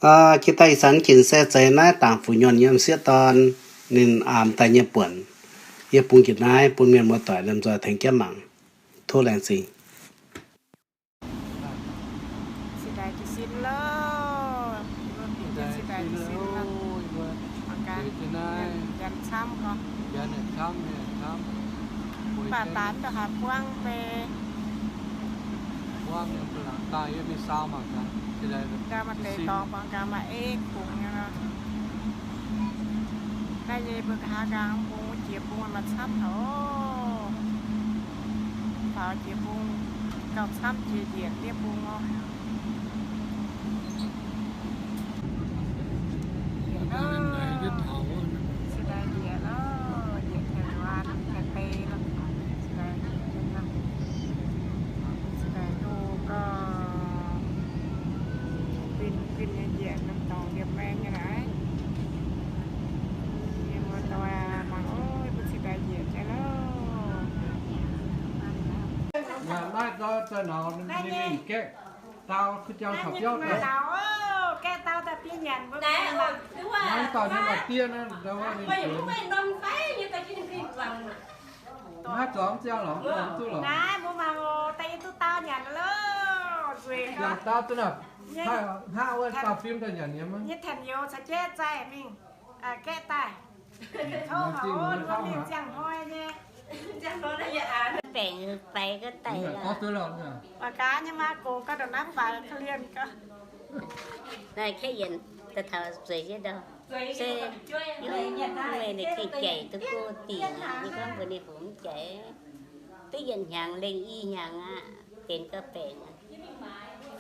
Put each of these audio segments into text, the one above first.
Jiex daaih ih zanc ginc se zeiz naaiv dangc fu'nyuonh yiem sieqv dorn ninh aamx daaih nyei buonc. Yie bungx jiex naaiv bun mienh muoz-doic lomh nzoih tengx jienv mangc. Tov laengz zingh. Baac daaih ndau haaix buangv bei, maaih deix dorngx buangh gaax maaih ei kungx nyei nor. Naaiv nyei mbuo nqa'haav nqaang bung jiex bung maaih camv haic oc. Faaux jiex bung gauh camv jiex njiec diev bung oc. Ciex daaih njiec loh, njiec tengx waanc tengx deix loh. Ciex daaih njiec jienv nor. Ciex daaih loh gorngv fin fin nyei njiec norm dorngx liepc maeng nyei naaiv. Mienh muoz-doic mangc oc, mbuo ciex daaih njiec jienv loh. Naaiv dauh daaih naux ninh mingh gaeqv dau, kuv jang taux biauv daaih. Gaeqv dau daaih biei nyanc mbuo. Naaiv dauh nyei maaih diev naaiv, naaiv zuangx ziangh lorngx, zuangx duqv lorngx. Naaiv mbuo mangc oc, daaih yie duqv dau nyanc loh, nzueic. Ziangh dau duqv naaiv, hnangv wuov dauh fim daaih nyanc nyei maiv? Nyei tanh youz caux jeiv zaih mingh gaeqv daaih. Tov haic oc, mbuo mingh ziangh hnoi nyei. Baengc faix ga'daic lorqc. Mangc gaax nyei maa, gox gau ndongc naaiv faix korv-lienh gau. Naaiv kaeqv yienc daaih taux zueiz jienv ndau. Se yungv meih ninh gengh jaic duqv go dingc aqv. Yie gorngv mbuox ninh hungx mv jaic. Duqv yietc hnyangx lengh i hnyangx aqv, benx gau baengc aqv.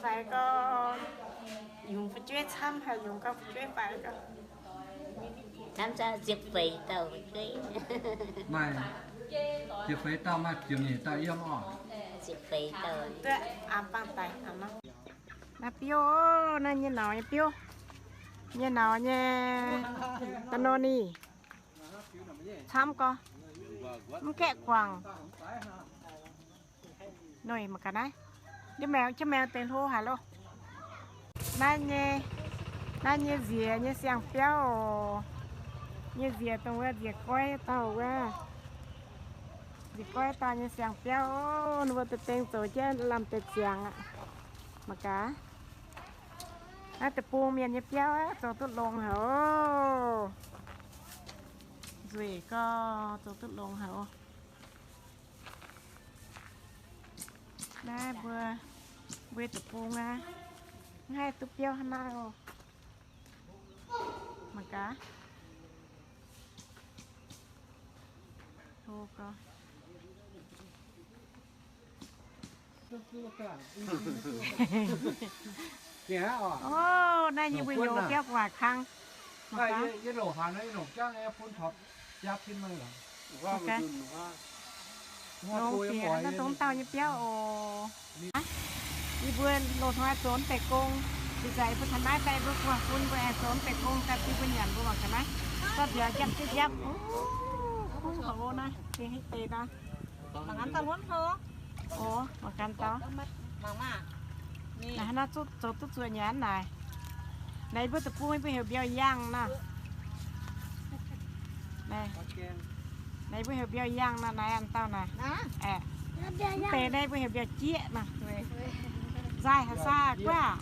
Faix gau, yungz fu'jueiv camv haic, yungz gau fu'jueiv faix gau. Camv zaqc ziepc feix dauh fu'jueiv. Maaih ziepc feix dauh, maaih ziepc nyeic dauh yiem oc. Ziepc feix dauh. Duqv aapv bangh daic aapv. Naaiv biouv, naaiv nyei nauz nyei biouv, nyei nauz nyei da'nor ni. Camv gau, mv gaeqv guangc. Noic mangc gaax naaiv, ndiev maengx jienv maengx deix hlo haic loh. Naaiv nyei, naaiv nyei nziex nyei siang-biauv oc. Nyei nziex dongh wuov nziex goiv dauh wuov. Nziex goiv dauh nyei siang-biauv oc. Ninh mbuo deix dengh zoux jienv lamh deix ziangx aqv. Mangc gaax, naaiv deic-bung mienh nyei biauv aqv, zoux duqv longx haic oc. Nzueic gau, zoux duqv longx haic oc. Naaiv mbuo, mbuo deic-bung aqv, mv haih duqv biauv hnangv naaiv oc. Mangc gaax. Hlo gau. Ov, naaiv yie mbuo youz biauv gu'nguaaic kang. Longx jiex naaiv dongh dauh nyei biauv oc. Yie mbuo loz-hnoi zoux deix gong, ih zanc yie mbuo taux naaiv daaih yie mbuo guangc bun mbuo aengx zoux deix gong daaih bun mbuo nyanc mbuo mangc gaax naaiv. Zorqv mbiauz njapv jienv njapv. Kuv haic naaiv, gengh hitv deix naaiv. Mangc gaax dauh huonv hlo. Oc, mangc gaax dauh. Naaiv hnangv zoux duqv zuoqc nyanc naaic. Naaiv mbuo deic-bung mbuo heuc mbiauz yangh nor. Naaiv mbuo heuc mbiauz yangh nor, naaiv an dauh naaic. Mv deix naaiv mbuo heuc mbiauz jieqv nor. Nzaaih haaix saah guaav.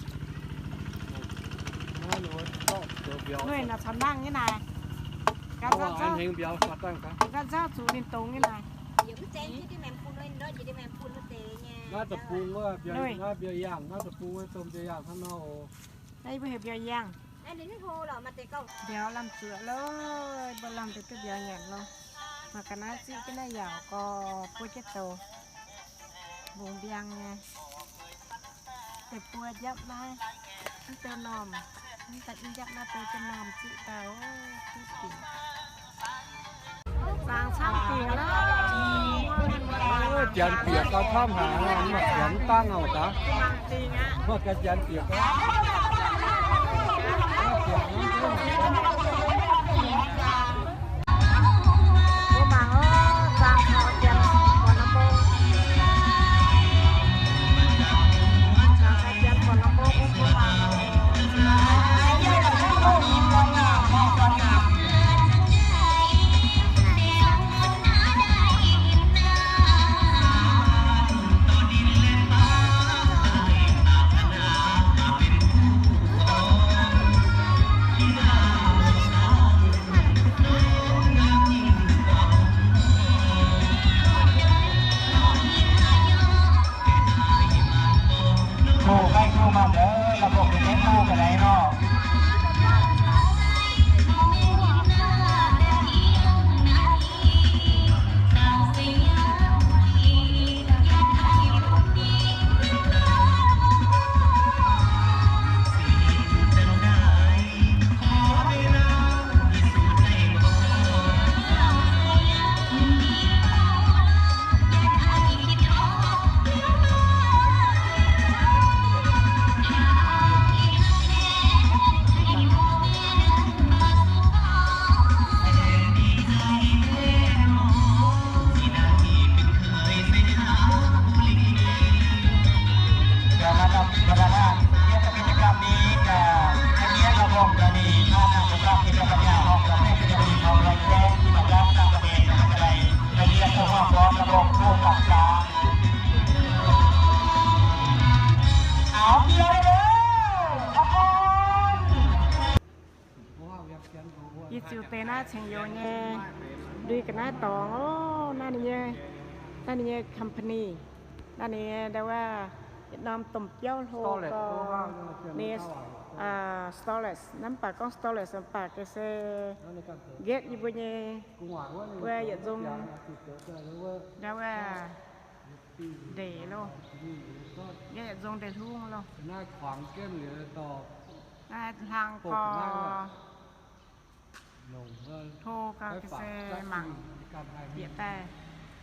Nuih nor caux nangh nyei naaic. Gaax nzauh zuqc ninh dongz nyei naaic. Naaiv deic-bung wuov mbiauz, naaiv mbiauz yangh, naaiv deic-bung wuov domh mbiauz yangh hnangv nor oc. Naaiv mbuo heuc mbiauz yangh. Mbiauz lamh zuoqc loh, mbuo lamh deix duqv mbiauz nyanc loh. Mangc gaax naaiv ziqv jienv naaiv yaauc gorx buo jienv douz. Mbungx mbiang nyei. Deix buo njapv naaiv, mv deix normh, mv deix njapv naaiv deix jienv normh ziqv daaih oc, duqv dingc. Zaangc camv dingc loh. Janx bieqc gau camv haic, mv baac janx mv dangv oc daaih. Mv baac ganh janx bieqc gau. Mbuo mangc oc, zaangc taux janx buatc norm mbong. Zaangc taux janx buatc norm mbong, mbuo mangc oc. Yie ziux deix naaiv ceng youz nyei, ndui ga'naaiv dorngx oc. Naaiv ninh nyei, naaiv ninh nyei company. Naaiv ninh nyei ndau wuov yietc norm domh biauv hlo gorx, ninh storage, naaiv mv baac gorngv storage mv baac ga'sie nqetv yie mbuo nyei wuov yietc nzung, ndau wuov ndeic loh, nqetv yietc nzung ndeic-hlungv loh. Naaiv hlang gorx hlo gau, ga'sie mangc bieqc daaih.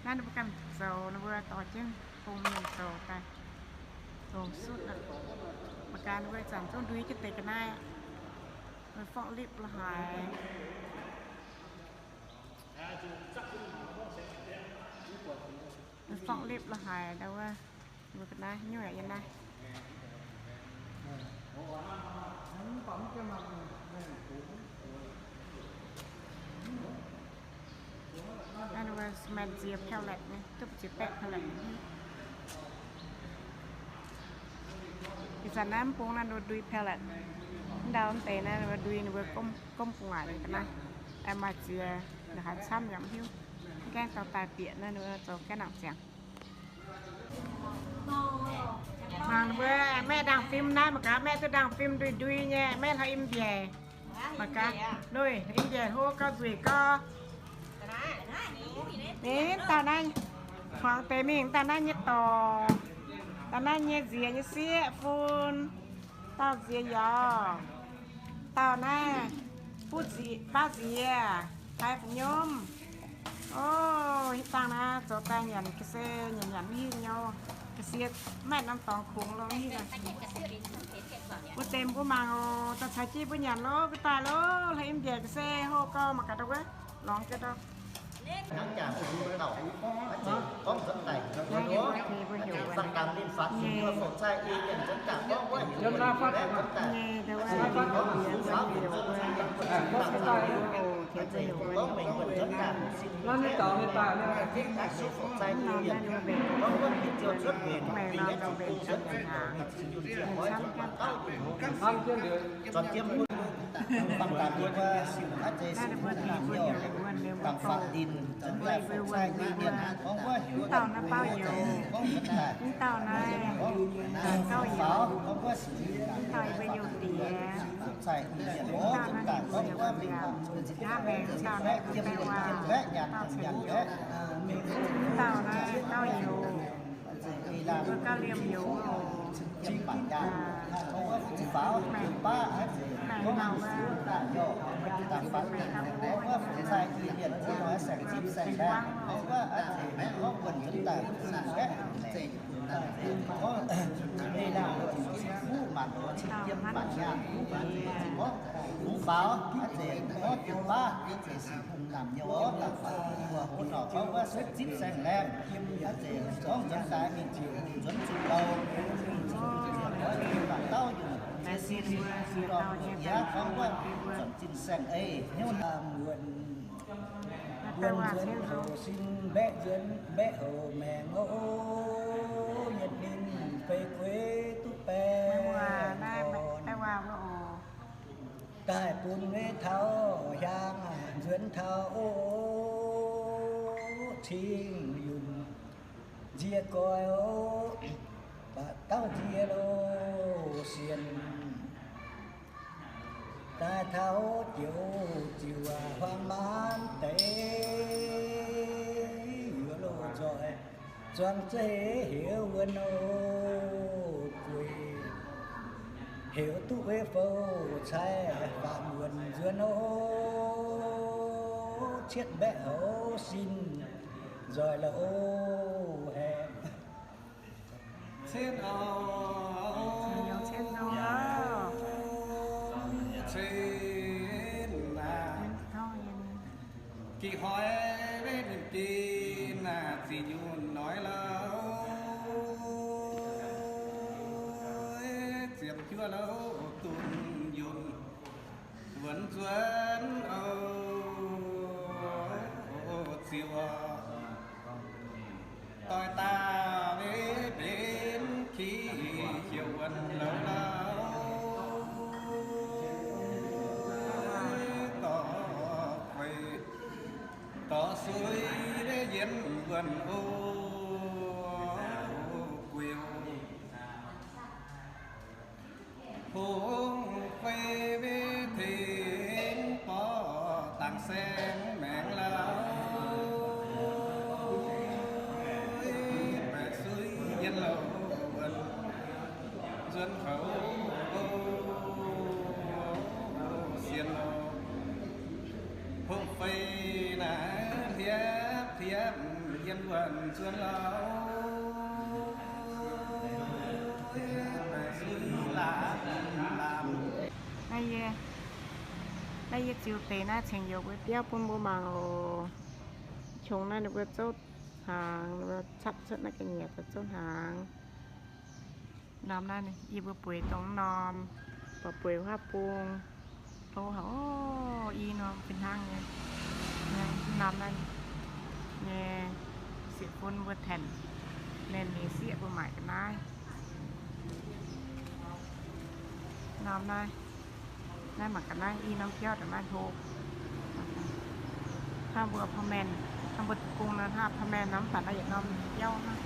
Naaiv ninh mbuo ganh zoux, ninh mbuo dorh jienv bung mienh zoux daaih, zoux sutv aqv. Mangc gaax ninh mbuo zanc zungv ndui jienv deix ga'naaiv, forklift la'haaix. Forklift la'haaix ndau wuov, mbuo ga'naaiv nyungc yaac yiem naaiv. Naaiv ninh mbuo cement ziex pallet nyei, duqv ziex baeqv pallet nyei. Ih zanc naaiv mv bung naaiv ndui pallet, ndau mv deix naaiv ndui ninh mbuo gomv gu'nguaaic ga'naaiv, maaih ziex haaix camv yaac mv hiuv. Mv gaengh dorh daaih bieqc naaiv ninh mbuo zoux gaeqv nangc ziangx. Mangc ninh mbuo, maeqv ndaangh fim naaiv mangc gaax, maeqv duqv ndaangh fim ndui ndui nyei, maeqv hloi im mbiaec. Mangc gaax, nuih, im mbiaec hlo gauh nzueic gauh. Ninh dauh naaiv, kuangx deix mingh dauh naaiv nyei dorc, dauh naaiv nyei nziex nyei sieqv fun, dauh nziex yaac, dauh naaiv buov nziex, baav nziex, taaih fu'nyomv. Ov, hitv dangh naaiv zoux daaih nyanc ga'sie nyanc nyanc mv hiuv nyei, ga'sie maaih norm dorngx kungx lo mv hiuv. Mbuo deix mbuo mangc oc, dorh caux jienv mbuo nyanc lo, mbuo daaih lo, hleix im mbiaec ga'sie hlo gau mangc gaax ndau wuov, lorngx jienv ndau. Mv dauh naaiv bauv youz, mv dauh naaiv gauh youz, mv dauh yie mbuo youz diex, mv dauh naaiv ninh ziouc mbiaauc, hnangv maengx mv dauh naaiv mbuo daaih waac, mv dauh naaiv gauh youz, mbuo gauh liemh youz oc. Maengx, maengx dauh wuov, maengx dauh mbuo, maengx dauh mbuo, maengx dauh mbuo, maengx dauh mbuo, Mbuonx nzuonx hoc sin mbaeqv nzuonx mbaeqv hoc maengx oc. Yietc ninh fei kuei duqv baeqv orn daaih bun wei taux hiaang nzuonx taux oc. Cing yunh nzie goix oc, baac dauh nzie loz sienx daaih taux joux ziouc huaang maanc deix yuoz loz nzoih zuangx zeiv heuc wuonh oc. Gueix heuc duqv wei fouv cai faatv wuonx nzuonx oc. Cietv mbaeqv houx sin nzoih la'oc haeqv. Cen aac, cen aac, gih hoiz wetv ninh gin aac, zic nyungc noic lauh. Juov louh dunh yunh wuonx nzuonx oc, ziouc doix daaih mbenc qiex heuc wuonx louh lauh, dorh gueix dorh suiv yienz wuonx o guiux. Hungh fei mbenc tengx borqv dangc saeng maengx lauh, baeqc suiv yienz louh wuonx nzuonx houc sienx oc. Hungh fei naaiv hliepv hliepv yienz wuonx nzuonx lauh. Naaiv yie, naaiv yie ziux deix naaiv cingx youc mbuo biauv bun mbuo mangc oc. Qongx naaiv ninh mbuo zouv hnaangx, ninh mbuo capv cuotv naaiv ga'nyiec daaih zouv hnaangx. Norm naaiv yie mbuo bueix dongh norm, bueix huaav bung. Hlo haic oc, i norm fih hnangv nyei. Norm naaiv nyei sieqv fun mbuo tengx mienh mingh sieqv mbuo maaic ga'naaiv. Norm naaiv, naaiv mangc ga'naaiv i norm biauv dongh naaiv hlo. Hnangv mbuo พ่อแม่, hnangv mbuo deic-bung nor hnangv พ่อแม่ nor, mv baac naaiv yietc norm biauv hnangv.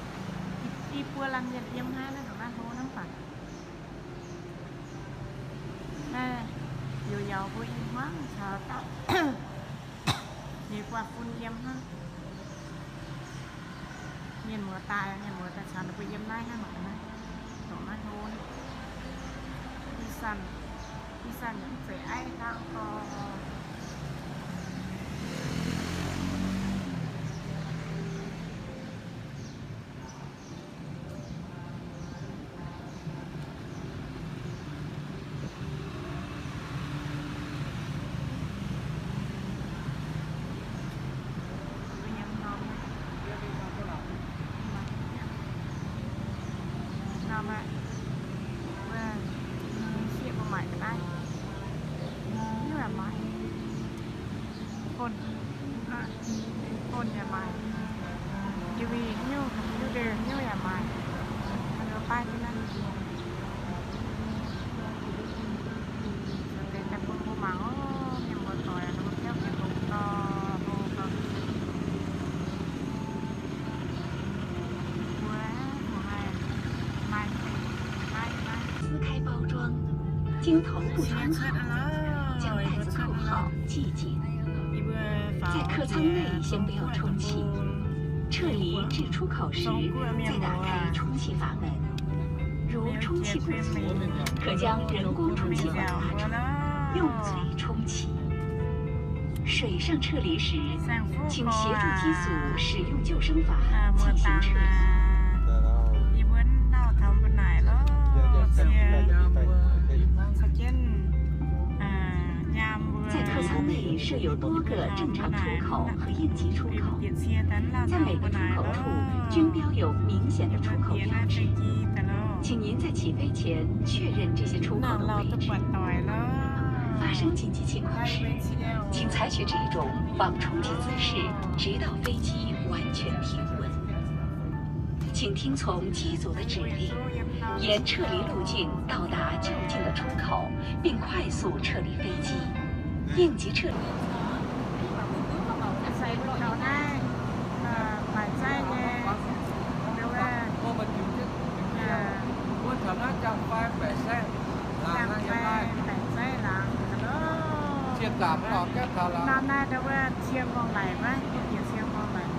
I buo laanh mienh yiem haaix naaiv dongh naaiv hlo nor mv baac naaiv youz yaauz mbuo i hmuangv caux dauh nyei buatc fun yiem hnangv. Mienh muoz daaih, mienh muoz daaih caux ninh mbuo yiem naaiv hnangv nor, dongh naaiv hlo. Ih zanc, ih zanc yaac mv zeiz aiv hnangv gorx. Norm aqv, mbuo sieqv mbuo maaic ga'naaiv, hnyouv yaac maaic, phone, phone yaac maaic, T V hnyouv, computer hnyouv yaac maaic, mbuo baav jienv naaiv. Deix daaih bun mbuo mangc oc, mienh muoz-doic, ninh mbuo biauv mienh longx dorh, longx dorh. Mbuo mbuo haih maaih, maaih, maaih. 撕开包装，经头不穿孔，将袋子扣好系紧。在客舱内先不要充气，撤离至出口时再打开充气阀门。 如充气不足，可将人工充气管拔出，用嘴充气。水上撤离时，请协助机组使用救生筏进行撤离。 在客舱内设有多个正常出口和应急出口，在每个出口处均标有明显的出口标志。请您在起飞前确认这些出口的位置。发生紧急情况时，请采取这种防充气姿势，直到飞机完全停稳。 请听从机组的指令，沿撤离路径到达就近的出口，并快速撤离飞机。应急撤离。 Sai bun taux naaiv, baaix zaih nyei, wuov, jangx fai baaix zaih laangz. Norm naaiv ndau wuov cie ngorngh laic wuov, bieqc cie ngorngh laic.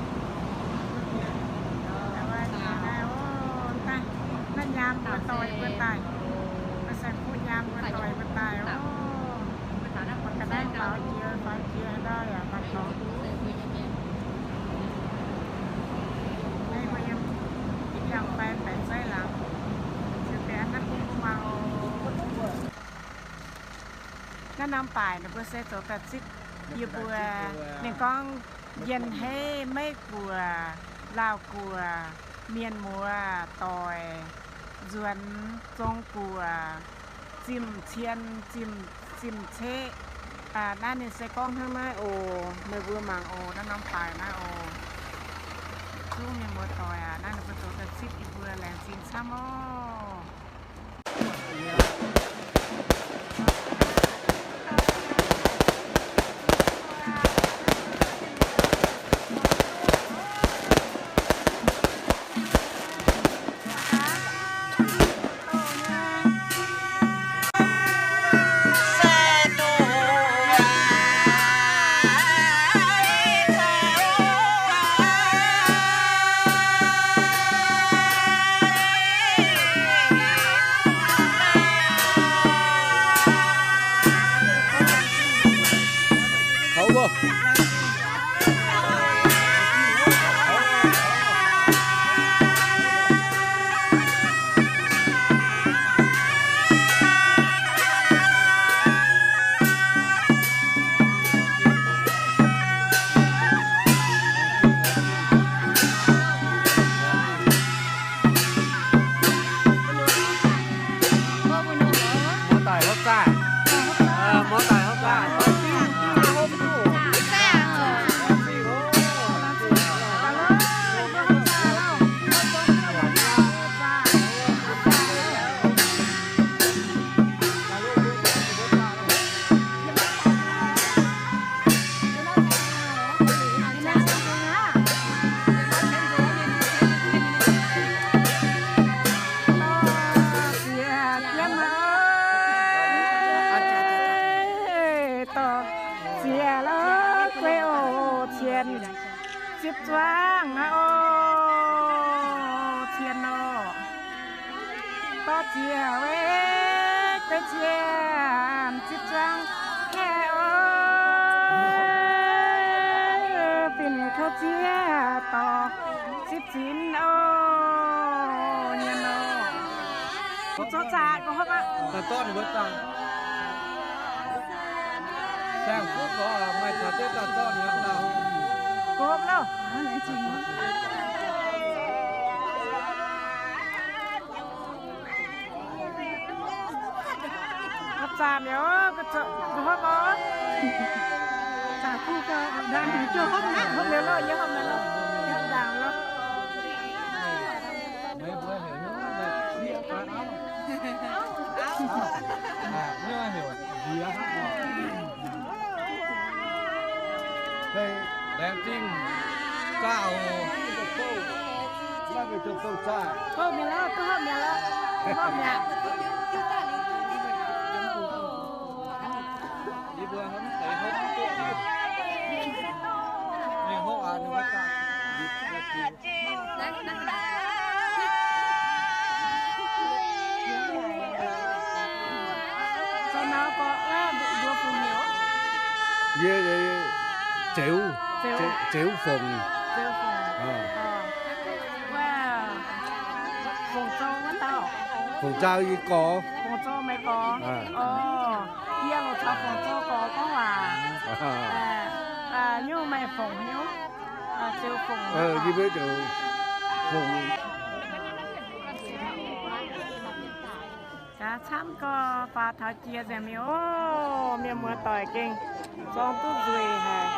Naaiv, naaiv nyaam mbuo doix mbuo daaih, mbuo sai fuqv nyaam mbuo doix mbuo daaih oc. Mangc ga'naaiv faaux jiex, faaux jiex ndau yaac maaih dorngx. Naaiv mbuo yiem jangx fai baaix zaih laangz, ziouc deix an naaiv bun mbuo mangc oc. Naaiv norm baaic ninh mbuo se zoux daaih zipv yie mbuo, ninh gorngv Yienh Heiv, Meiv Guoqv, Laauh Guoqv, mienh muoz doic, Nzuonx, zong guoqv, zimh cien, zimh, zimh ceqv. Naaiv ninh se gorngv hnangv naaiv oc. Meih mbuo mangc oc, naaiv norm baaix naaiv oc. Zungv mienh muoz-doic aac, naaiv ninh mbuo zoux daaih zipv yie mbuo laengz zingh camv oc. Muoz-doic hopv zaah. Muoz-doic hopv zaah. Dorh ziex lorz guei oc, cien zipv zuangx aqv oc, cien oc. Dorh ziex wei guei cien zipv zuangx haic oc, fin kouv ziex dorh zipv zinx oc, nyanc oc. Zoux zaqc, gorngv hopv aqv. Saeng-fuqv gorx, maaih taux duqv daaih zorqv ninh daaih. Gopv loh. Hopv zaah mi'aqv, ga'hopv oc. Hopv mi'aqv loh, yie hopv mi'aqv loh. Yie hopv ndaangc loh. Laengz zingh zaah oc. Hopv mi'aqv loh, duqv hopv mi'aqv loh. Hopv mi'aqv. Yie mbuo hnamv deix hopv duqv. Ninh hopv aqv, ninh maiv zaah. Yie, Zeux, Zeux Fongc. Fongc Zaau yie gorx. Fongc Zaau meih gorx. Yie longc caux Fongc Zaau gorx gorngv waac. Nyungc meih Fongc nyungc. Zeux Fongc. Yie mbuo Zeux Fongc. Gaax camv gorx faaux taux jiex nzengc mi'aqv oc. Mienh muoz-doic gengh zorng duqv nzueic haic,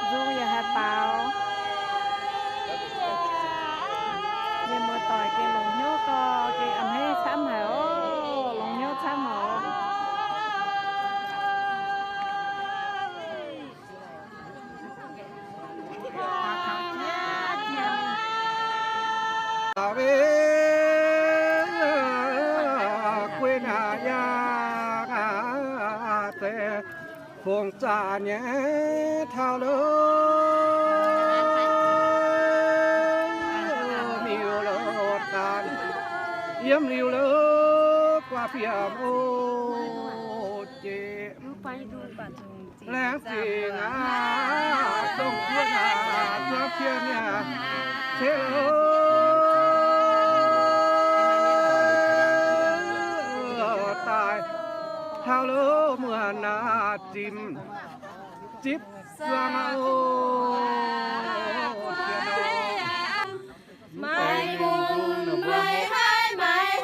nzung yaac haih baaux. Mienh muoz-doic gengh longc hnyouv gorx gengh a'hneiv camv haic oc. Longc hnyouv camv haic oc. Fongc zaah nyei taux lo, miuc lo daan, yiem liuz lo guaax fiem o jiex. Laengz zingh aqv, dongh kuotv aqv, zuangx pienh mi'aqv, ceqv lo daaih taux lo muonc naaiv zimh zipv zuangx aqv oc. Maiv hungh maiv haiz maiv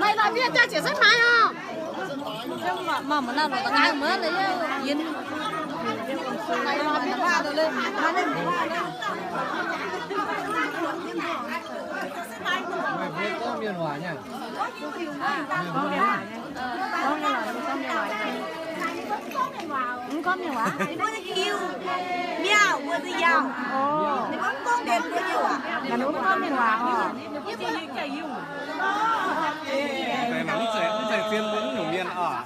Laaix laaix mienh jaa ziec sai maaiz oc. Maaih mbuo naaiv longc da'nqaang maiv leiz yienh. Meih mbuo gorngv mienh waac nyei? Mv gorngv mienh waac. Mv gorngv mienh waac. Miaauh, mbuo se Yaauh. Ninh mbuo mv gorngv mienh, mbuo Yaauh aac. Mv gorngv mienh waac oc. Mv zeiz, mv zeiz zien mbuo mv nyungc mienh oc.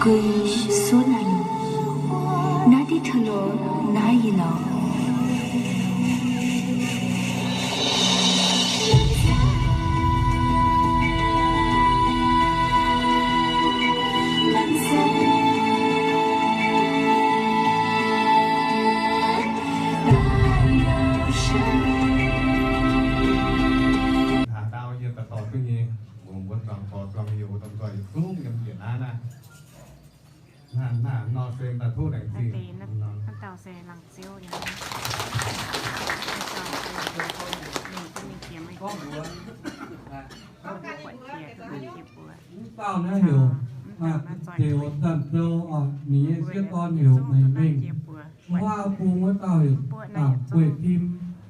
Guix suotv naaiv lorqc, naaiv diqv taux lorqc naaiv yie lorqc. Haaix dauh yie daaih dorh duqv nyei, mbuo mbuo zuangx dorh zuangx youz domh nzoih yietc zungv yiem njiec naaiv naaiv. Naaiv, naaiv nor se daaih tov laengz zingh. Naaiv deix naaiv, naaiv dauh se laangz ziouv nyei. Mingh duqv mingh jiex meih gorngv mbuox, mbuo buatc jiex, jiex mbuo. Mv dauh naaiv heuc, Teuv Zanh Zou oc, ninh nyei sieqv dorn heuc Meic Mengh. Wuov bung wuov dauh heuc Dangc Gueiv Tim,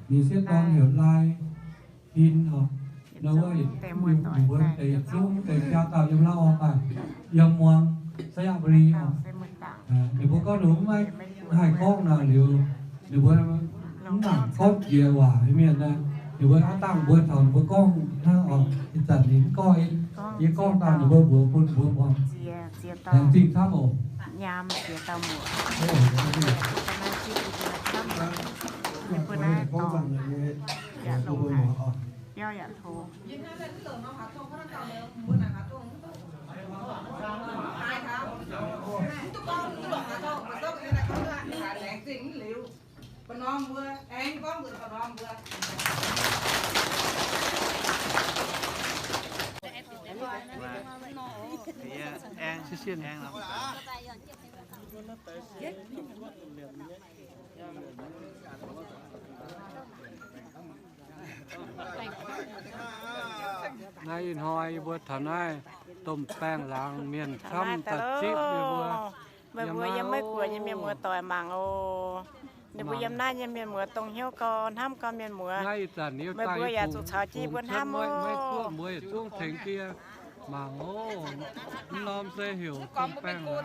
ninh sieqv dorn heuc Lai Tin oc. Ninh mbuo deix yietc zungv deix biaa dauh yiem Lauv Orv daaih, yiem muangx Sainyabuli oc. Ninh mbuo gorngv ninh mbuo mv haih gorngv naaic liuz, ninh mbuo mv nangc gorngv jiex waac nyei mienh naaiv. Ninh mbuo aav dangh mbuo taux ninh mbuo gorngv hnangv oc. Ih zanc ninh mv gorngv, yie gorngv daaih ninh mbuo mbuox bun mbuo muangx. Laengz zingh camv oc. Naaiv ih hnoi yie mbuo taux naaiv domh baengh laangz mienh camv daaih zipv yie mbuo. Meih mbuo yiem Meiv Guoqv nyei mienh muoz doic mangc oc. Ninh mbuo yiem naaiv nyei mienh muoz dongh hnyouv gau, hnamv gau mienh muoz. Meih mbuo yaac zuqc caux jienv yie mbuo hnamv oc. Mbuo yietc zungv tengx jienv mangc oc. Mv norm se heuc domh baengh laangz.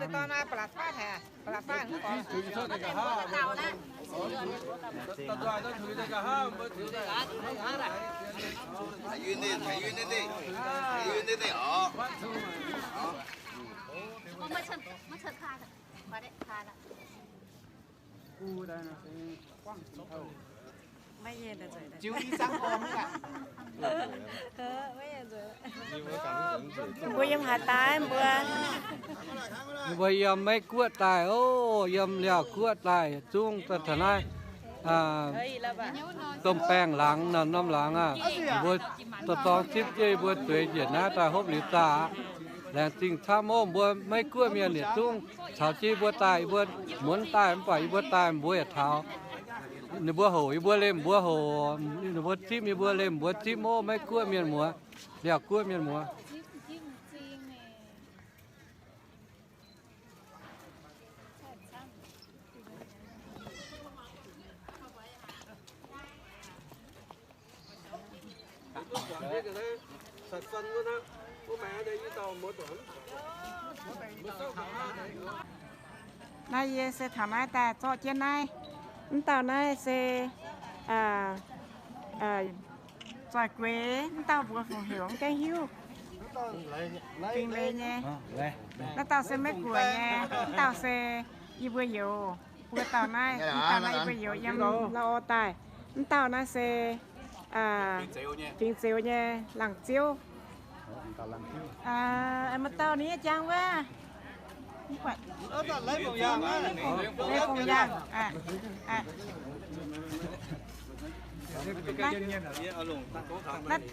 Mbuo yiem haaix daaih mbuo? Mbuo yiem Meiv Guoqv daaih oc, yiem Liaauc Guoqv daaih zungv daaih taux naaiv domh baengh laangz nor, norm laangz aac. Mbuo dorh dorng zipv jienv mbuo zueiz njiec naaiv daaih hopv liuz zaah aqv. Laengz zingh camv oc. Mbuo Meiv Guoqv mienh yietc zungv caux jienv mbuo daaih, mbuo muonz daaih mv baac yie mbuo daaih mbuo yaac taux. Ninh mbuo hoc yie mbuo liemh mbuo hoc, ninh mbuo zipv yie mbuo liemh mbuo zipv oc. Meiv Guoqv mienh muoz, Liaauc Guoqv mienh muoz. Naaiv yie se taux naaiv daaih zorqv jienv naaiv. Mv dauh naaiv se Zoih gueix, mv dauh mbuox fungc heuc mv gaengh hiuv. Fingx Leiz nyei. Naaiv dauh se Meiv Guoqv nyei. Mv dauh se yie mbuo youz. Mbuo dauh naaiv, mv dauh naaiv yie mbuo youz yiem Lauv Orv daaih. Mv dauh naaiv se Fingx Zeuz nyei laangz ziouv. Maaih dauh ninh nyei jangx wuov. Leiz Fongc Yaangh.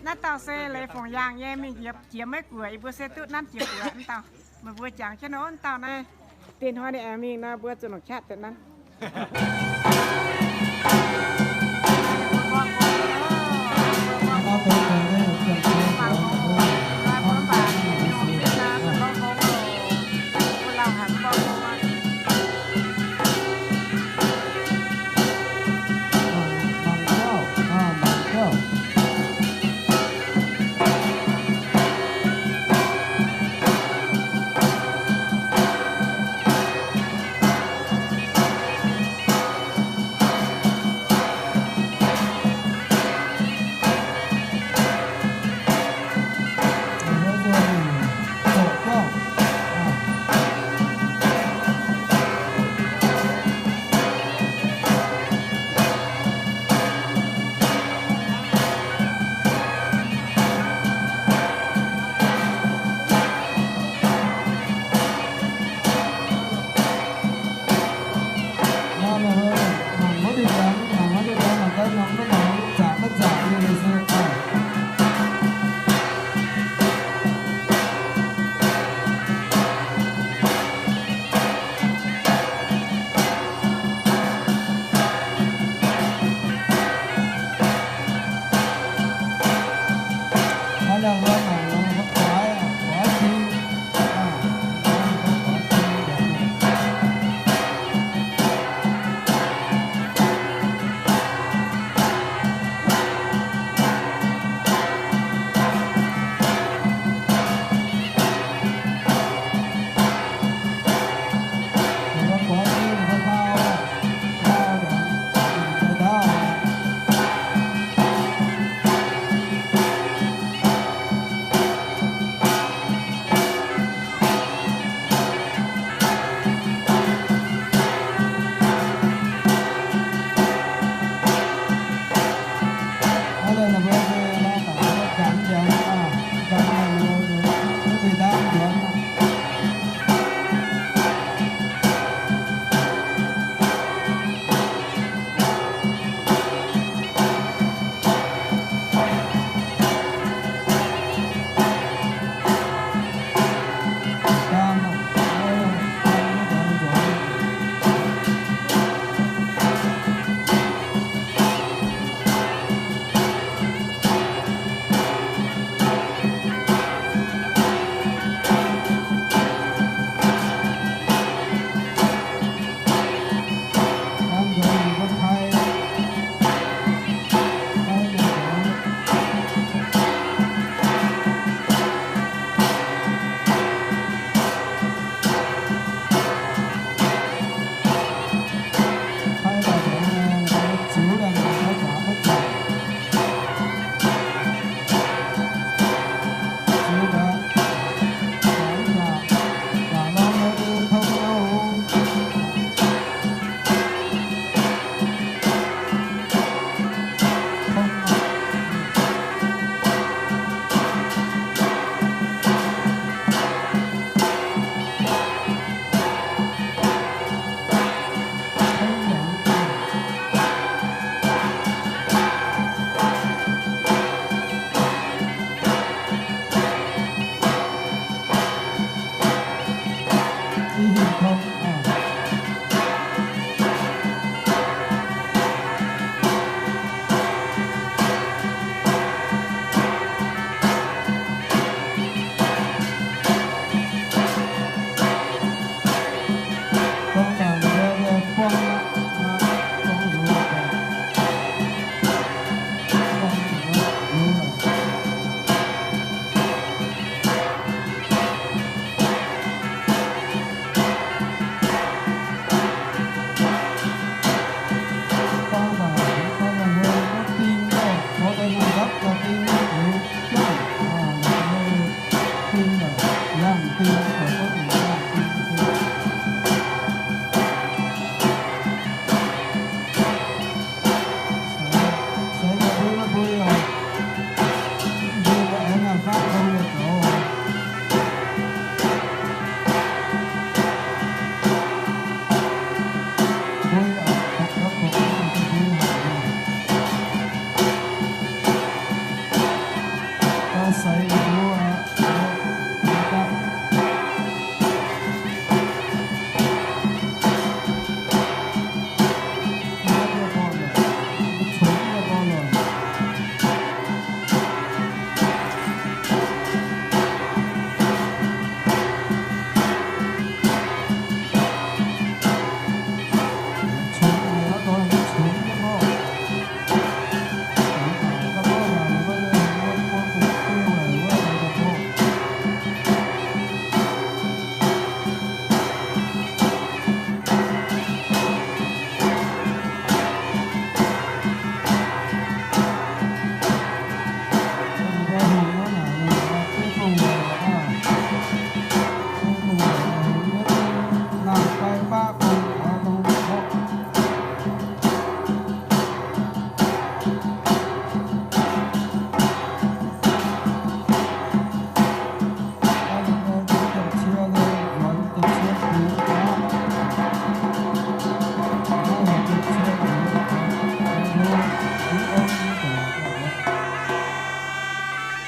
Naaiv dauh se Leiz Fongc Yaangh nyei, mingh jiex Meiv Guoqv, yie mbuo se duqv nanv jiex buoz mv dauh. Meih mbuo jangx jienv nor, mv dauh naaiv. Dinh hnoi ninh aengx mingh nor, mbuo zuqc longc qaqv deix nanv.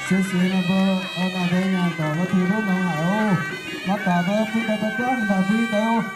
Siev siex meih mbuo, naaic deix nyanc daaih mbuo Tin-Hungh longx haic oc. Maiv daaih mbuo bui deix, daaih bui deix oc.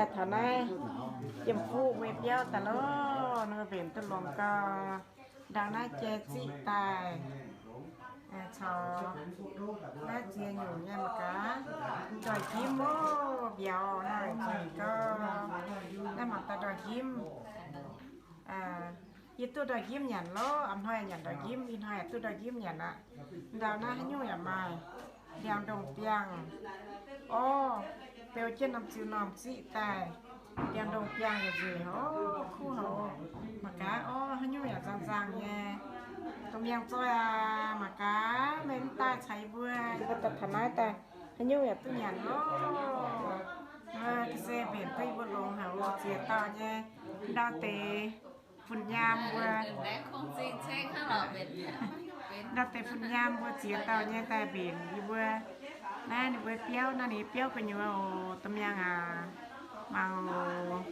Taux naaiv Jiem Fuqv mbuo biauv daaih loh, ninh mbuo mbenc duqv longx gau. Ndau naaiv jai ziqv daaih, caux naaiv ziex nyungc nyei mangc gaax. Ndoih njimv oc, mbiauz hnoi nzueic gau. Naaiv mangc daaih ndoih njimv. Yie duqv ndoih njimv nyanc loh, a'hnoi nyanc ndoih njimv, ih hnoi yaac duqv ndoih njimv nyanc aqv. Ndau naaiv haaix nyungc yaac maaih. Ndiangx-ndongh biangh, orv, beu jienv norm ziux norm ziqv daaih. Ndiangx-ndongh biangh nzueic nzueic, orv, kuv haic. Mangc gaax, orv, haaix nyungc yaac nzang nzang nyei. Domh miangh zoih aac, mangc gaax, meih mv daaih caux yie mbuo, yie mbuo daaih taux naaiv daaih, haaix nyungc yaac duqv nyanc loh. Ga'sie mbenc duqv yie mbuo longx haic oc, ziex dauh nyei. Ndau deix fun-nyaam mbuo, ndau deix fun-nyaam mbuo ziex dauh nyei daaih mbenc yie mbuo. Naaiv ninh mbuo biauv, naaiv ninh biauv gu'nyuoz oc, domh miangh aac. Mangc oc,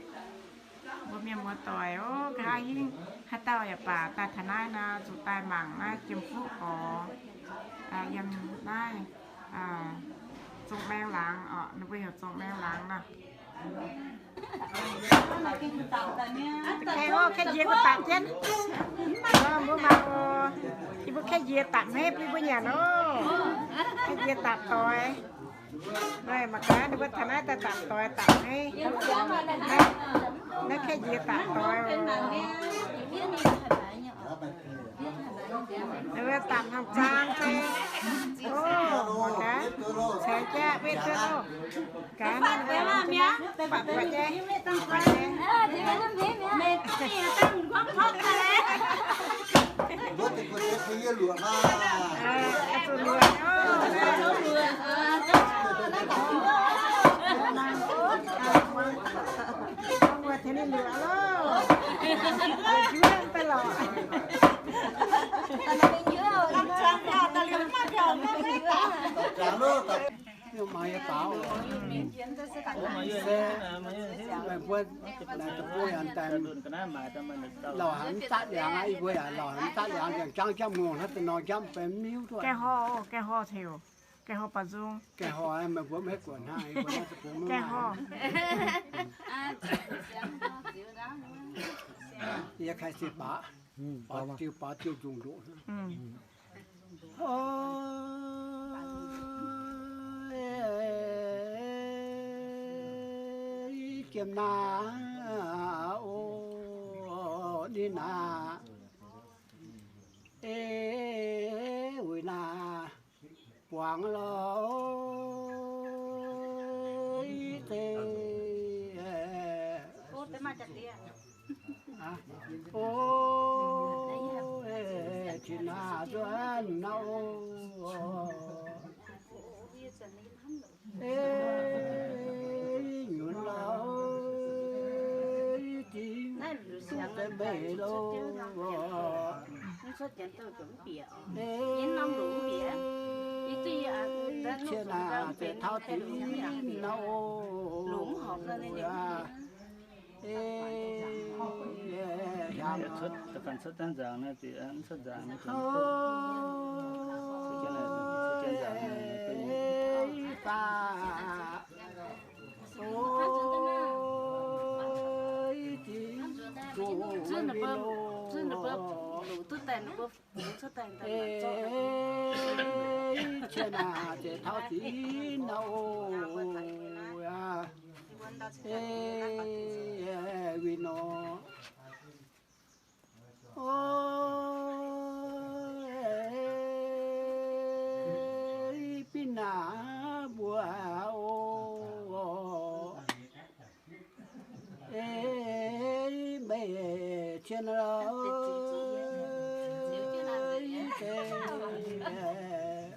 mbuo mienh muoz-doic oc, nqa'haav hingv haaix dauh yaac baac daaih taux naaiv nor, zuqc daaih mangc naaiv Jiem Fuqv gorx. Yiem naaiv Zong Maeng Laangz oc, ninh mbuo heuc Zong Maeng Laangz nor. Kaeqv oc, kaeqv njiec mbuo dapc jienv. Mbuo mangc oc, yie mbuo kaeqv njiec dapc hmeiv bun yie mbuo nyanc oc. Kaeqv njiec dapc doix. Mangc gaax ninh mbuo taux naaiv daaih dapc doix dapc hmeiv. Naaiv kaeqv njiec dapc doix oc. Ninh mbuo dapc hnangv zaang fai. Oc, mangc gaax, ceix jaav maiv duqv oc. Gaax, baac buatc nyei, baac buatc nyei. Zuqc luoqc oc. Mbuo tengx ninh luoqc loh. Njuov daaih lorqc. Mangc yie baaux se, meih mbuo naaic deic-bung yaac daaih lauh haic mv zatv liangx aqv. Yie mbuo yaac lauh haic mv zatv liangx, ndiangx-jangv jamv ngongh hnangv da'nor jamv benx miuv duqv. Gaengh horh oc, gaengh horh taux, gaengh horh baac nzung. Gaengh horh meih mbuo mv haih guonc hnangv, yie mbuo naaiv deic-bung mv maaih. Yie kaaiv se baac, baac ziouc, baac ziouc nzungh ndoqc. Jiem naaiv oc, ninh naaiv, eix, wuic naaiv, buangz lorh, eix, zeiz, o, eix, qiex naaiv nzuonx naaiv oc. Eix, nyunc lorh, eix, zingh duqv deix meic loh. Eix, qiex naaiv zeiz taux zinh nor oc. Eix, hiaangx cuotv, da'faanh cuotv daaih nzaangc naaiv, cuotv nzaangc naaiv, eix, baac, o, eix, zingh, eix, qiex naaiv zeiz taux zinh nor oc. Eix, wuic nor. O, eix, binh naaiv mbuo oc. Eix, meic qiex naaiv, eix, zeiz,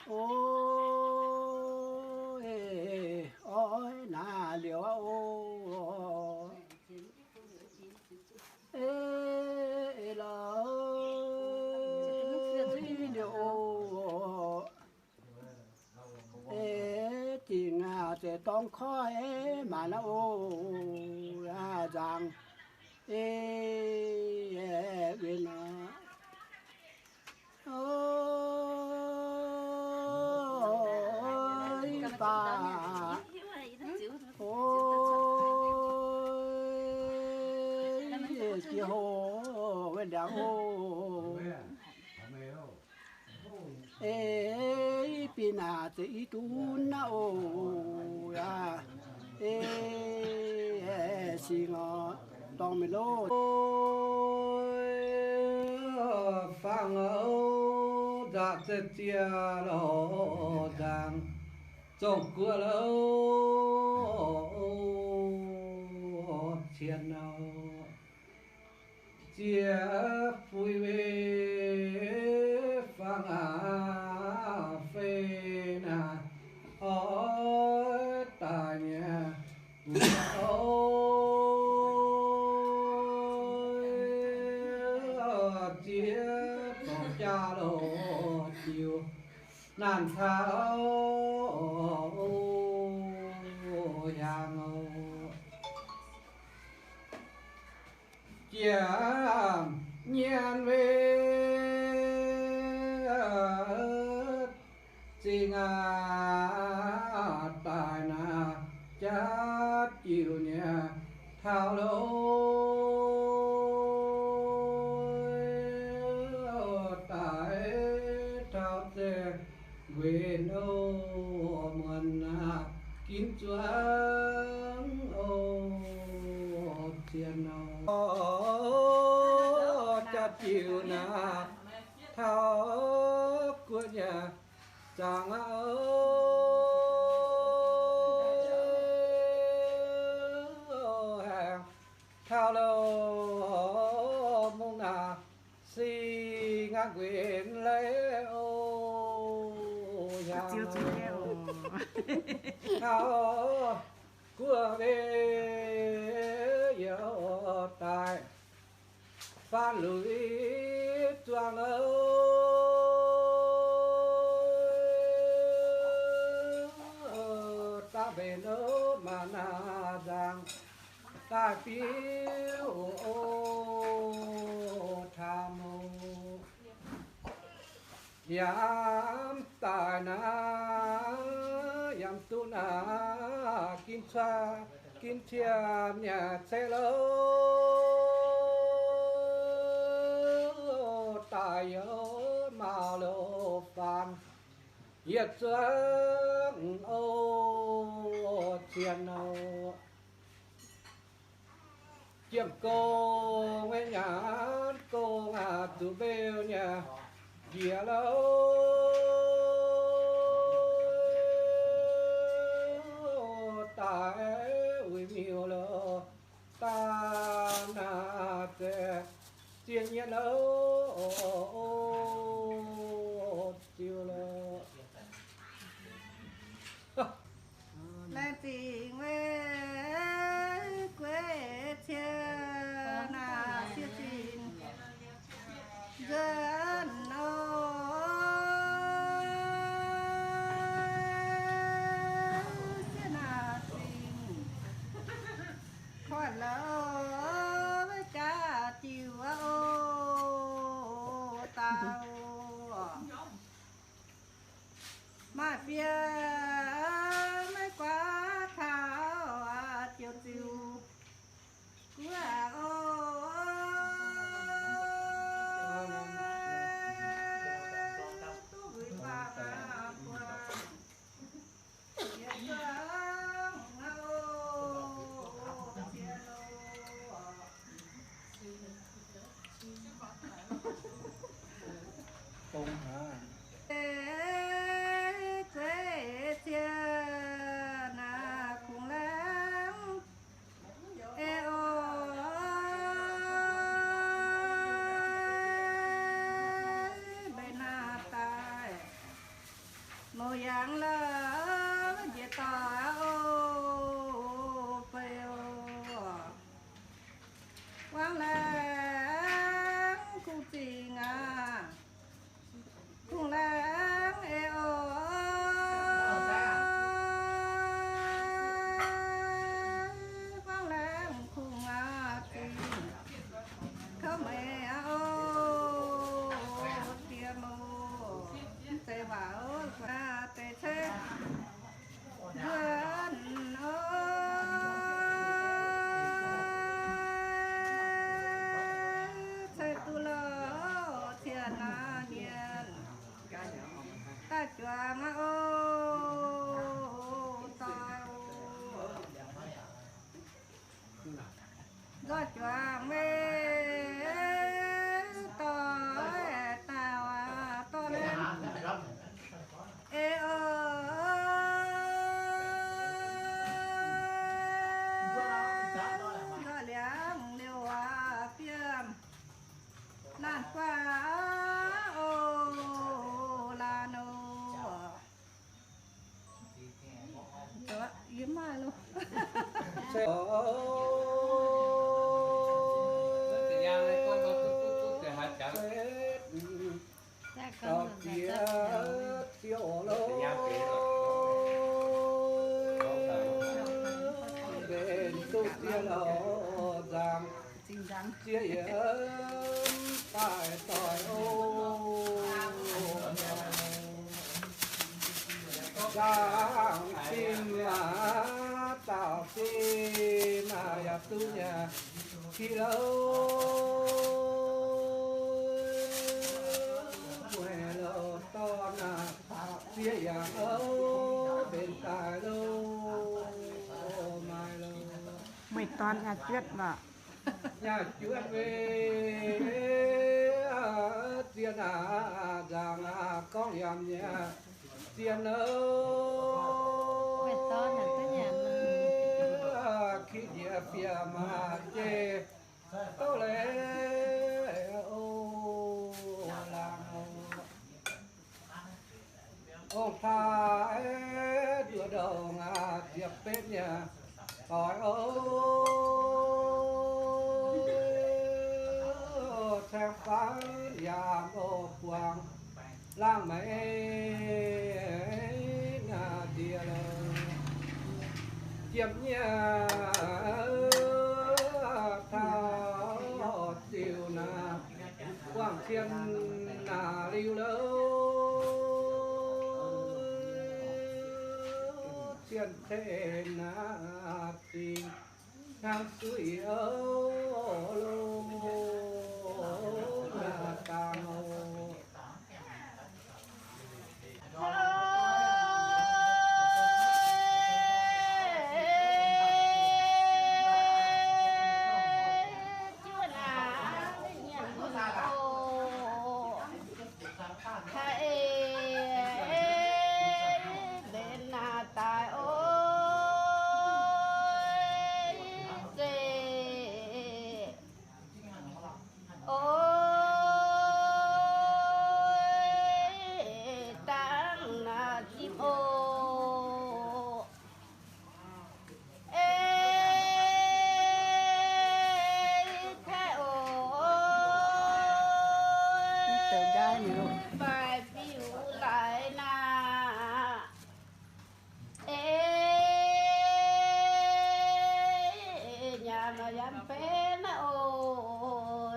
o, eix, oix naaiv liuz oc. Eix, eix, lorh, liuz oc. Eix, zingh aac, zeiz dorng koiv maanc aqv oc. Aac, nzaangc, eix, win aqv. Oix, baac, Jiex hoc, wuov ndiangx hoc. Ei, i bieqc naaic zeix i dunv naaiv oc, yaac, ei, singx oc, dorngx mingh loh. Fangx oc, nzaqc ziex ziex loh, nzangc zongh guoqv loh, cien oc. Ziex fuix weic fangx aac fei naaic, oix daic mi'aqv. Oc, ziex dorngx jaa loh, diuh naanc taux hiaangx oc. Jiex nyienz weic zingh aac, daic naaic jaav jiuc nyei taux loh, daic taux zeiv nquenc oc, muonc aac ginv zuangx oc, cien oc. Jaav jiuc naaic taux guoqv nyei zaangc aqv oc, aengx taux loh mungh naaic singx aqv nquenc leiz oc, yaac taux guoqv weic yie oc, daaih faanv luic zuangx oc, daaih mbenc oc, maaih naaic nzangc daaih biuv oc, taux oc. Yaac daaih naaic, yaac duqv naaic, ginv cuotv ginv tien nyei ceix loh, daaih youc maux loh faanv yietc zuangx oc, cien oc. Jiem gong nyei nyaanh gong aac, zuqc mbeu nyei njiec loh, daaih uix miuc loh, daaih naaic ziex ziex nyienh loh, ziux loh. Laengz zingh weic gueix cien naaic sieqv zinh nzuonx oc. Sieqv naaic zingh koiv louz jaax jiuc oc, daaih oc. Maaih fiev maiv guaax taux jiuc ziux guoqv oc. Duqv wuic faang buonc yietc zungv oc, ziex loh. Gueix cien naaic kungx laengz ei oc, mbenc naaic daaih mouz yangh la'bieiv doic oc, fei oc. Wangv laengz kungx zingh aac, kungx laengz ei oc. Wangv laengz kungx aac zingh kouv meix aqv oc, diex mouz. Mv zeiz waac oc, deix ceix nzuonx oc. Nqoi juangc meih dorh daaih, dorh naaiv. Ei o, nqoi liangx liouh waac fiem laanh guaav oc, laanh oc. Yie maaih lo. Taux jiex ziouc lo, mbenc duqv ziex lorh nzangc, ziex yiem daaih doic o. Nzangc zinh aac, dauh zinh aac, yaac duqv nyanc qiex louh. Mueiz louh dorn aac, ziex yaac mbenc daaih lo, maaih lo. Mueiz dorn nyaah juotv lorqc. Nyaah juotv meih, zien aac, nzangc aac, gorngv yaac nyei zien louh. Ki jiex fiev maac jiex douh leiz o, laangz o. Ong-taaix nduov ndongc aac, ziepc betv nyei doic o, caeng faanv yaac oix buangh laangh meix naaiv ndie lo. Jiem nyei taux ziux naaiv, buangh cien naaiv liuz lo, cien ceix naaiv zingh hnangv suiv o, lo naaiv dangh o. Haiz mbenc naaiv daaih oix zeqc, oix dangh naaiv zipv oc. Ei taiv oc, faix fiuv laaix naaiv. Ei nyanc maaih yaac benx oc,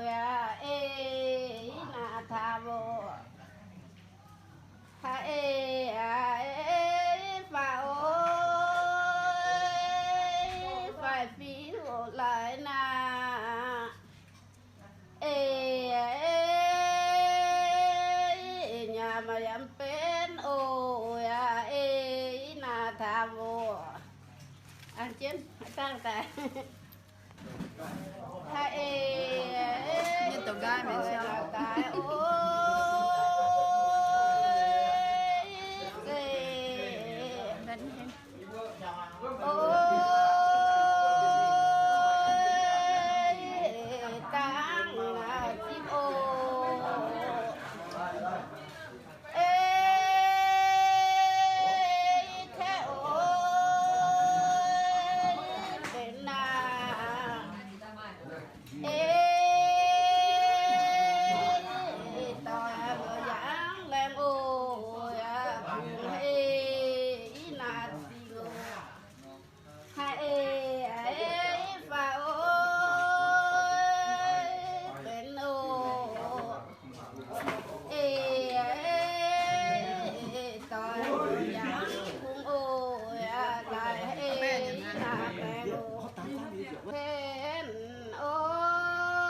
ei naaiv taux oc. Haiz eix, eix faaux oc, eix faix fiuv laaix naaiv. Eix, eix nyanc maaih yaac benx oc, eix naaiv taux oc. An jienv dangh daaih. Haiz eix, eix daaih oc. Oix dangh naaiv zipv oc. Ei taiv oc, benx naaiv. Ei doic mbuo yangh laengz oc, yaac kungx ei naaiv zingh oc. Haiz eix, eix faaux oc, benx oc. Eix, eix doic yaac kungx oc, yaac daaih ei naaiv baengh oc. Henv oc.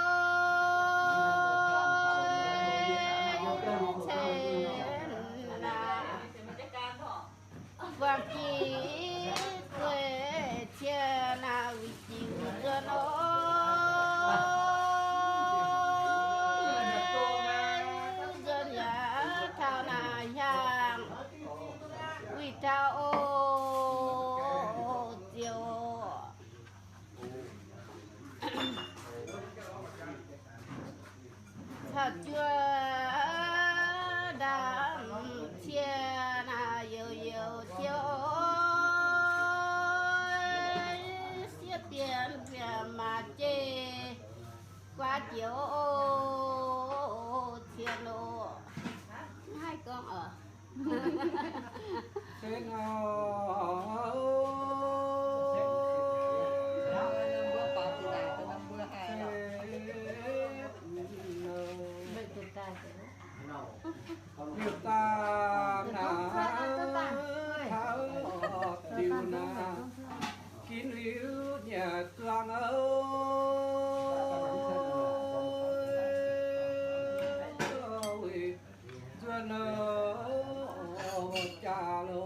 Juov ndaamv cien naaic youc youc siou, sieqv bienx bienx maac jeiv guaav joux cien oc. Haih gorngv oc. Liuz daaih naaic taux diuh naaic, ginv liuz nyanc zuangx oc. Weic nzuonx jaax lo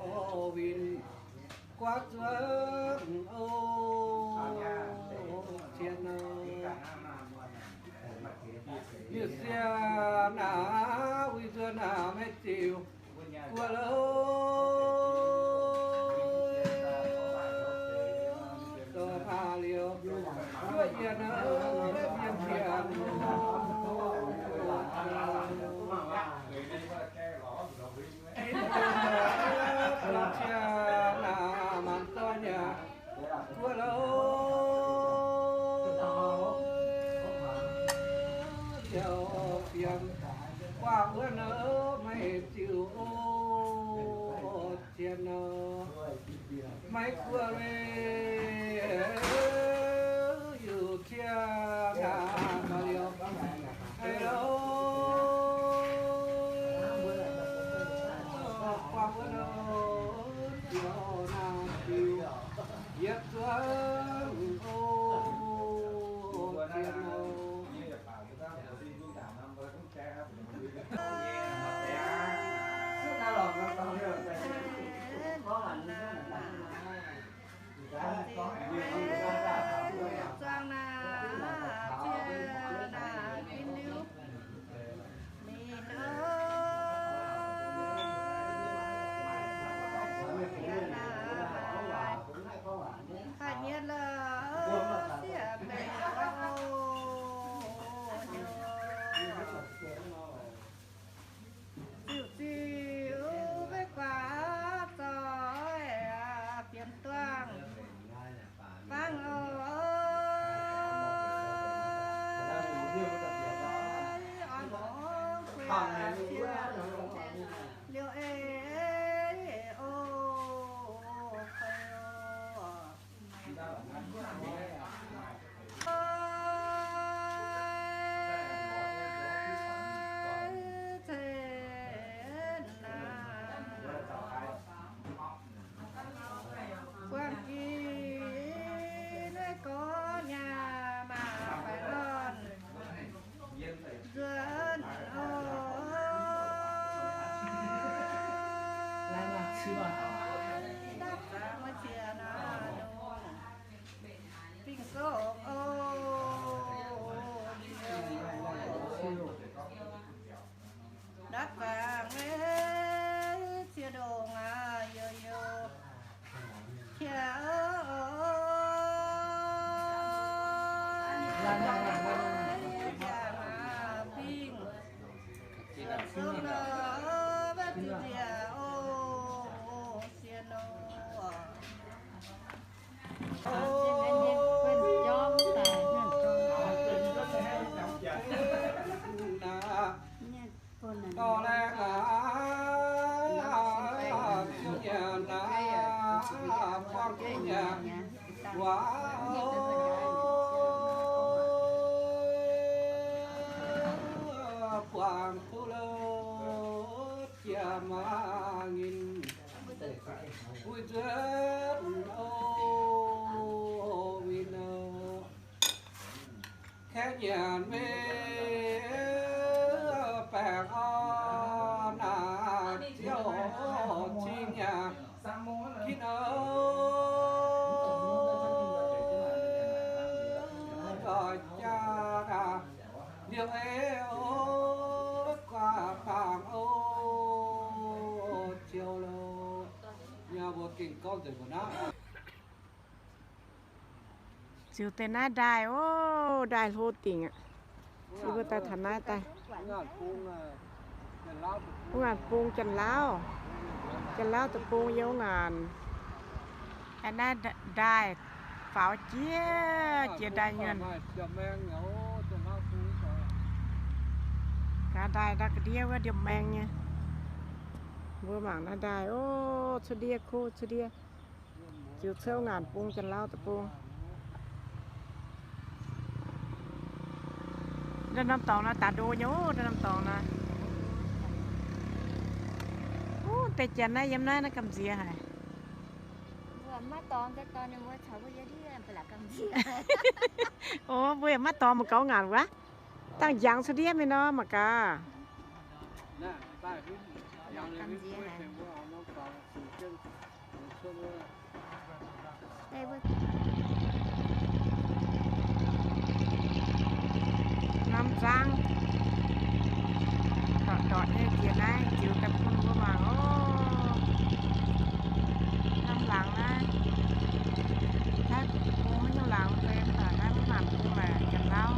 win guaav zuonx oc, cien oc. Liuz sieqv naaic win nzuonx naaic maiv ziux guoqv lo, dorh taux liuz, juov yienh, yienh tienx. Cie naaic maanc doic nyei guoqv lo, ziouc fiem guaav wuov nor maiv ziux oc, cien nor. Maiv guoqv liuz, cie naaic maanc liuz, hei lo, guaav wuov nor ziouc naaic ziux yietc zuangx oc, cien nor. Zuangx naaic, cie naaic, ginv liuz, mingh oc, cie naaic, haih nyietv lorqc, sieqv mbenc oc. Ziux ziux maiv guaax zoih, fienx duangh fangv oc. Orn longx guei cie liuz ei oc, fei oc. Buangh jiex naaiv gorx nyaah maah faix lorn nzuonx oc. Dapv zangx wuov ziex naaiv nungx bingh soqv oc. Dapv zangx wuov ziex ndongc aqv, youz youz qiex oc. Nziaauc bingh zungv nor, maiv zuqc nziaauc oc, sienx oc. Dorh laengz aqv, ziouc nyanc aqv, buangh duqv nyanc waac oc, buangh duqv lo jiex maah nyinh, wuic nzuonx oc, win oc. Kaeqv nyanc mingh baengc orn naaic, ziouc cing nyanc ginv oc. Nzoih jaa naaic liuz ei oc, guaax baangc oc, ziouc loh. Yaac mbuo gengh gorngv nzengc mbuo naaiv. Ziux deix naaiv ndaaih oc, ndaaih hlo dingc aqv. Yie mbuo daaih taux naaiv daaih. Wuov ngaanc bung Janx-Lauv, Janx-Lauv deic-bung yiem wuov ngaanc. Aengx naaiv ndaaih faaux jiex, jiex ndaaih nyuonh. Gaax ndaaih ndau ga'ndiev wuov ndiemh maeng nyei. Mbuo mangc naaiv ndaaih, o, cuotv ndiev, kuv cuotv ndiev. Ziux cuotv ngaanc bung, Janx-Lauv deic-bung. Ndau norm dorngx naaiv daaih ndo nyei, ndau norm dorngx naaiv. Wuov deix janx naaiv yiem naaiv, naaiv gamh nziex haic. O, mbuo yaac maiv dorngx mangc gaax ngaanc wuov. Dangh njangx cuotv ndiev mingh nor mangc gaax. Norm nzangv ndortv ndortv nyei jiex naaiv ziux daaih bun mbuo mangc oc. Norm laangz naaiv, naaiv bung haaix nyungc laangz mv benx, naaiv mv nangc bung laaix Janx-Lauv.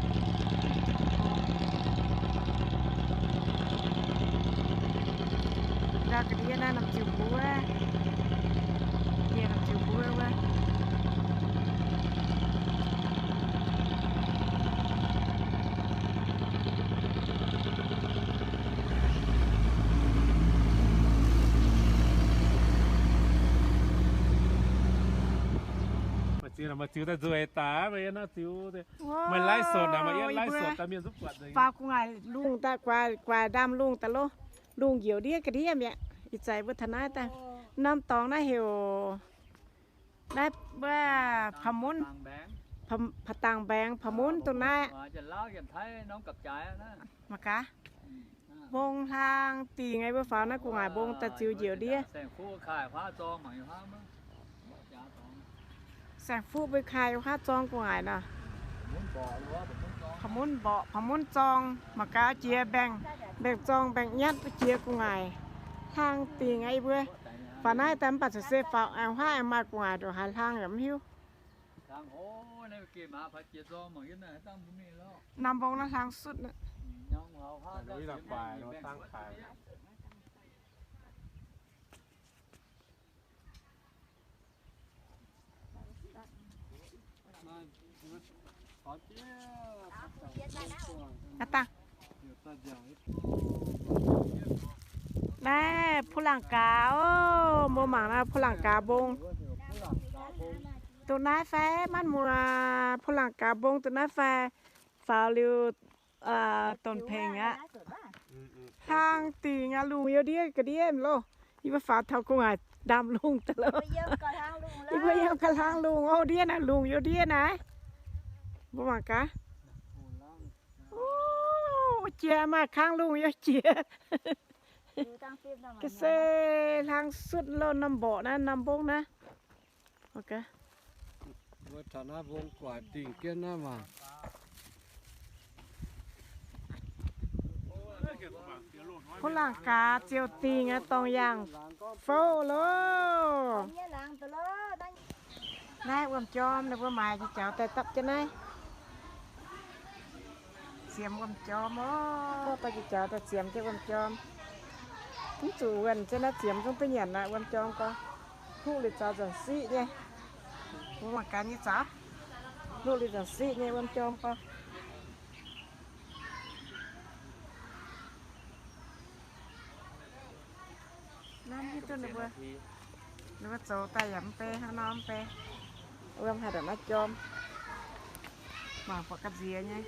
Ndau ga'ndiev naaiv norm ziux mbuov, yie norm ziux mbuov wuov. Maaih ziux, maaih ziux daaih nzueic daaih, maaih yiem naaiv ziux. Maaih live sổ naaic, maaih yiem live sổ daaih mienh zungv buatc nzengc. Faaux gu'nguaaic lungh daaih, guaax, guaax ndaamv-lungh daaih loh. Lungh njoux ndiev ga'ndiev mi'aqv. Ih zanc mbuo taux naaiv daaih, norm dorngx naaiv heuc naaiv wuov Pa'munv, Pa'dangc Mbaengx, Pa'munv dongh naaiv. Mangc gaax, mbong hlang dingc aqv. Mbuo faaux naaiv gu'nguaaic mbong daaih ziux njoux ndiev. Saeng-fuqv mbuo kaaih huaav zorng gu'nguaaic nor. Pa'munv mborqc, Pa'munv zorng, mangc gaax jiex mbaengx, mbaengx zorng mbaengx nyatv jiex gu'nguaaic. Hlang dingc aqv yie mbuo. Faaux naaiv daaih mv baac zuqc se faaux aengx huaav aengx maaih gu'nguaaic ndongc haaix hlang yaac mv hiuv. Norm mbong naaiv hlang sutv. Naaiv dangh, naaiv ผู้หลังกา oc. Mbuo mangc naaiv ผู้หลังกา mbong. Dongh naaiv fai maanv muoz, ผู้หลังกา mbong dongh naaiv fai faaux liuz, aa, Donx Pengx aqv. Hlang dingc aqv, lungh youh ndiev ga'ndiev loh. Yie mbuo faaux taux gu'nguaaic ndaamv-lungh daaih loh. Yie mbuo yiem ga'hlang lungh oc, ndiev naaic, lungh youh ndiev naaic. Mbuo mangc gaax. O, jiex maaih kangv lungh youh jiex. Ga'sie hlang sutv loh, norm mborqc naaiv, norm mbong naaiv. Mbuo taux naaiv mbong guaaic dingh jienv naaiv maah. ผู้หลังกา ziouc dingh aqv, dorngx yangh fouv loh. Naaiv wuom-jorm, ninh mbuo maaiz nyei jaux daaih dapv jienv naaiv. Ziemx wuom-jorm oc. Dapv jienv jaux daaih ziemx jienv wuom-jorm. Mv zuqc wuonh jienv naaiv ziemx zungv duqv nyanc aqv, wuom-jorm gorx. Hnuqv liuz zaux nzanc siqv nyei. Mbuo mangc gaax nyei zaux. Hnuqv liuz nzanc siqv nyei wuom-jorm gorx. Naaiv hiuv duqv ninh mbuo, ninh mbuo zoux daaih yaac mv bei hnangv nor mv bei. Wuom haih ndongc naaiv jorm. Mangc buatc ga'nziex nyei.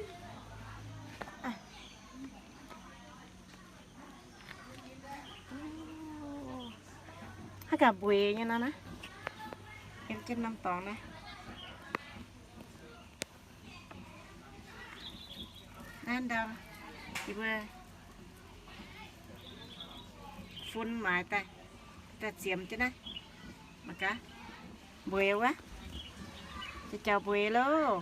Haaix gaax mbueix nyei nor naaiv. Yiem jienv norm dorngx naaiv. Naaiv ndau, yie mbuo fun maaiz daaih, daaih ziemx jienv naaiv. Mangc gaax, mbueix wuov. Jaux jaux mbueix loh.